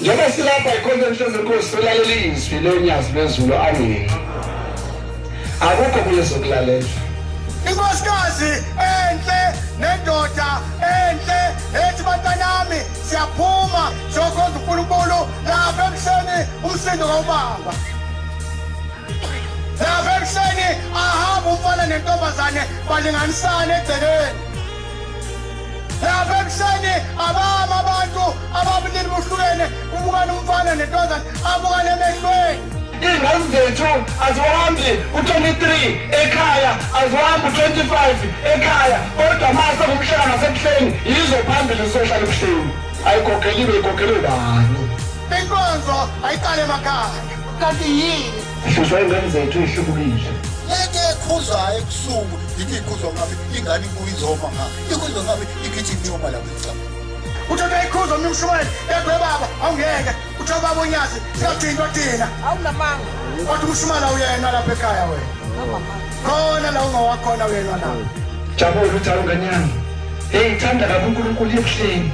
Njengoba silapha ikhonto enhlezi enkosi silalela izwi lonyazi lwezulu, amen. Akukho kuye sokulalela. Inkosikazi enhle nendoda enhle ethi bantanami siyaphuma siyokhonza uNkulunkulu lapha ebuhleni umsindo kawubamba. Lapha ebuhleni ahamba umfana nentombazane balinganisane egcekeni. Lapha ebuhleni abama abantu ababulili buhlukene kubukana umfana nentombazane abukane emehlweni. Iy'ngane zethu azihambi u-23 ekhaya, azihambi u-25 ekhaya, kodwa mase kumhlangano wasebuhleni yizo phambili zizohlala ebuhleni. Ayikhokhelile, ikhokhelwe bani? Inkonzo ayiqale emakhaya. Kanti yini? Sihluzwa iy'ngane zethu ey'hlubukile. Lento ekhuzwayo ebusuku ithi ikhuzwa ngabe ingane ibuye izoma nga ikhuzwa ngabe igijima iyoma lapha ecaba. Uthatha ikhuzo omnye umshumayeli yedwa baba awungeke uthe ubaba uNyazi siyathintwa thina. Awunamanga. Kodwa umshumayeli awuyena lapha ekhaya wena. Khona la ungowakhona uyena lapha. Jabula uthi awu ngane yami. Hey thanda kabi uNkulunkulu ebuhleni.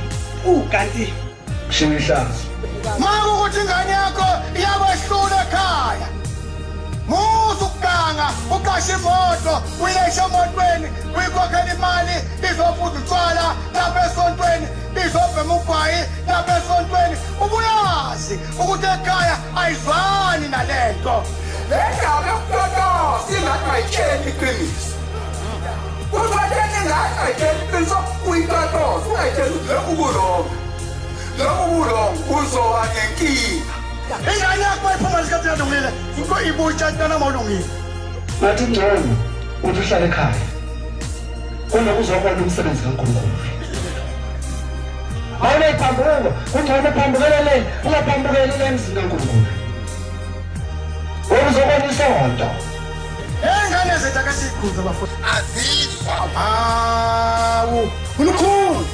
Kanti Kushiwo ihlazo. Makukuthi ingane yakho iyakwehlula ekhaya. Musa ukuganga, uqashe imoto, uyileshe emotweni, uyikhokhele imali, izophuza utshwala lapha esontweni, izobhema ugwayi lapha esontweni. Ubuyazi ukuthi ekhaya ayizwani nalento. Le ndaba yokutotosa ingane ungayitsheli iqiniso. Kuthiwa tshela ingane ungayitsheli iqiniso, uyitotosa, ungayitsheli ukuthi lokhu ku-wrong. Lokhu ku-wrong, uzoba nenkinga. Ingane yakho mayiphuma isikhathi ingalungile, into ibutsha intwana mawulungile. Ngathi ngcono ukuthi uhlale ekhaya kunokuzobona umsebenzi kaNkulunkulu. Awunayiphambuko, kungcono uphambukele le, ungaphambukeli le emzini kaNkulunkulu. Ngoba uzobona isonto. Ingane zethu ake siyikhuze bafowethu. Azizwa. Hawu, ulukhulu.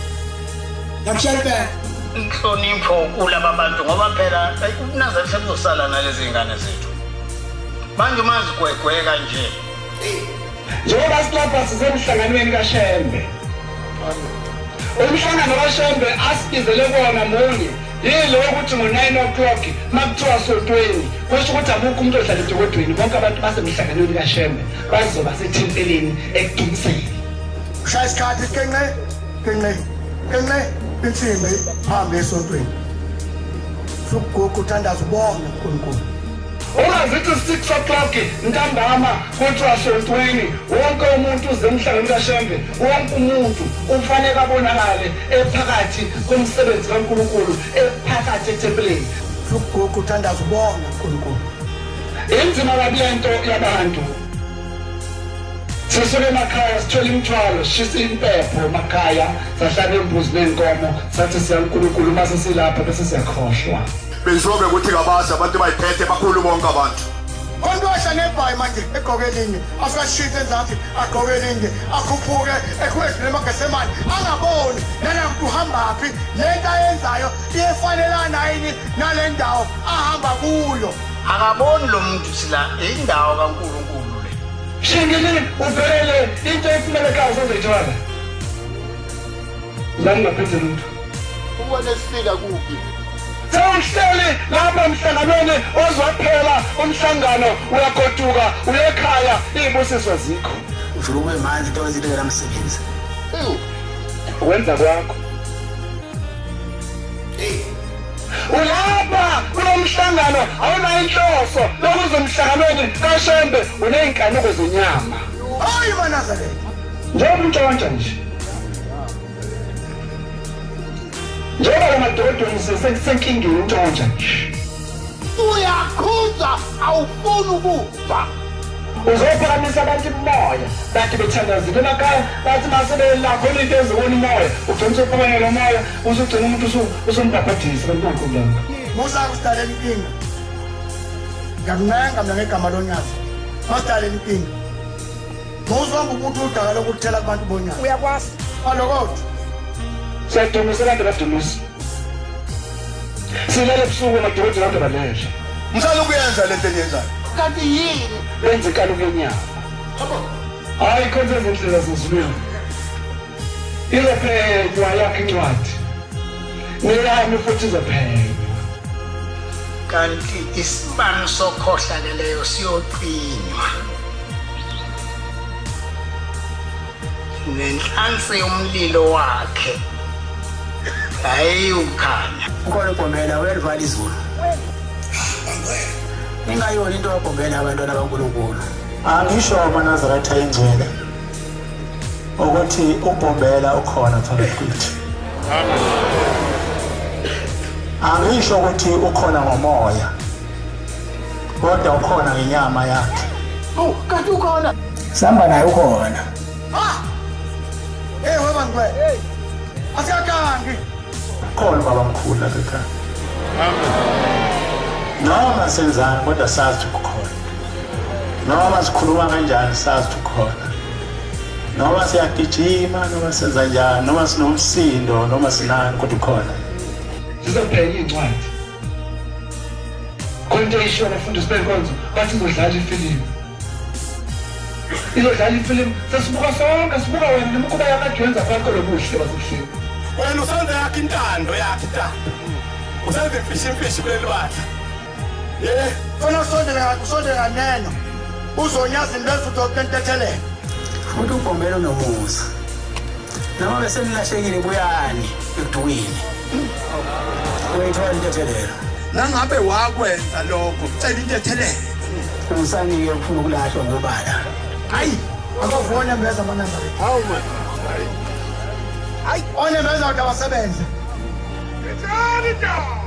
Ngiyamshela impela. Inhlonipho kulaba bantu ngoba phela ubuNazaretha buzosala nalezi ngane zethu. Manje uma zigwegweka nje. Njengoba silapha sisemhlanganweni kaShembe. Umhlangano kaShembe asibizele kuwona munye yilo ukuthi ngo-9 o'clock makuthiwa sontweni kusho ukuthi akukho umuntu odlala edokodweni, bonke abantu basemhlanganweni kaShembe bazoba sethempelini ekudumiseni. Shaya isikhathi kenqe kenqe kenqe insimbi phambi esontweni. Sukuguqa uthandaza ubonge uNkulunkulu. Ungazithi 6 o'clock ntambama kuthiwa sontweni, wonke umuntu uze emhlanganweni kaShembe, wonke umuntu ufanele abonakale ephakathi komsebenzi kaNkulunkulu, ephakathi ethempelini. Sukuguqa uthandaza ubonge uNkulunkulu. Inzima kabi lento yabantu. Sisuke emakhaya sithwele imithwalo, sishisa impepho emakhaya, sahlaba imbuzi nenkomo, sathi siya uNkulunkulu, mase silapha bese siyakhohlwa. Bengizobe kuthi kabazi abantu bayiphethe bakhulu bonke abantu. Konke wehla nebhayi manje egqoke elinye afika ashintshe enzansi agqoke elinye akhuphuke ekhwedlule emagesemane angaboni nanakuthi uhambaphi le nto ayenzayo iyefanelana yini nale ndawo ahamba kuyo. Akaboni lo muntu ukuthi la indawo kaNkulunkulu le. Shingili ubhekele into ephumela ekhaya uzoyithola. La ngingaphethe lutho. Ubone sifika kuphi? Sewuhleli lapha emhlanganweni ozwaphela umhlangano uyagoduka uyekhaya izibusiso zikho. Uvula ube manzi into izinto engenamsebenzi. Wenza kwakho. Ulapha kulomhlangano awunayo inhloso lokuze emhlanganweni kaShembe uney'nkanuko zenyama. Hayi maNazaretha. Njengoba untshontsha nje. Njengoba la madokodweni senkingeni untshontsha nje. Uyakhuza awufuni ukufa. Uzophakamisa abantu imoya bathi bethandazile emakhaya bathi mase belakho into ezibona imoya ugcina usuphakamela lo moya usugcina umuntu usumbhabhadisa kanti ungaqondanga. Musa kusidalela inkinga. Ngiyakuncenga mina ngegama loNyazi. Masidalela inkinga. Mawuzwanga ukuthi udaka lokuthela kubantu boNyazi. Uyakwazi. Alokothi. Siyadumisa abantu abadumisa. Silele ebusuku amadokotela abantu abalele. Ngisala ukuyenza lento eniyenzayo. Kanti yini? Benza inkanuko yenyama. Hayi khonze ezindlela zezulwini. Izophenywa yakho incwadi. Neyami futhi izophenywa. Kanti isibani sokhohlakeleyo siyocinywa, nenhlansi yomlilo wakhe ayiyukukhanya. Ukhona uBhombela, uyalivala izulu. Ningayona into kaBhombela abantwana baNkulunkulu. Angisho amaNazaretha ingcwele ukuthi uBhombela ukhona phakathi kwethu. Angisho ukuthi ukhona ngomoya, kodwa ukhona ngenyama yakhe. Oh, kanti ukhona. Sihamba naye ukhona. Ha! Hey webangcwele. Asikakangi. Ukhona ubaba mkhulu lapha ekhaya. Noma senzani kodwa sazi ukuthi ukhona. Noma sikhuluma kanjani sazi ukuthi ukhona. Noma siyagijima, noma senza njani, noma sinomsindo, noma sinani, kodwa ukhona. Sizophenya iy'ncwadi. Khona into eyishiwo abafundisi benkonzo, bathi izodlala ifilimu. Izodlala ifilimu, sesibuka sonke, sibuka wena nemikhuba yakade wenza phakathi lobuhle basebuhleni. Wena usenza yakho intando yakho intando. Usenza imfishimfishi kuleli bandla. Ye, Funa usondele usondele kaneno. Uzonyaza into uzokentethelele. Futhi uBhombela unomusa. Noma besenilahlekile buyani ekudukwini. Uyayithola intethelelo. Nangabe wakwenza lokho, cela intethelelo. Ungisanike ufuna ukulahlwa ngobala. Hayi, akavona mbeza amanamba. Hawu man. Hayi, onembeza ukuthi abasebenze. Ngithani da.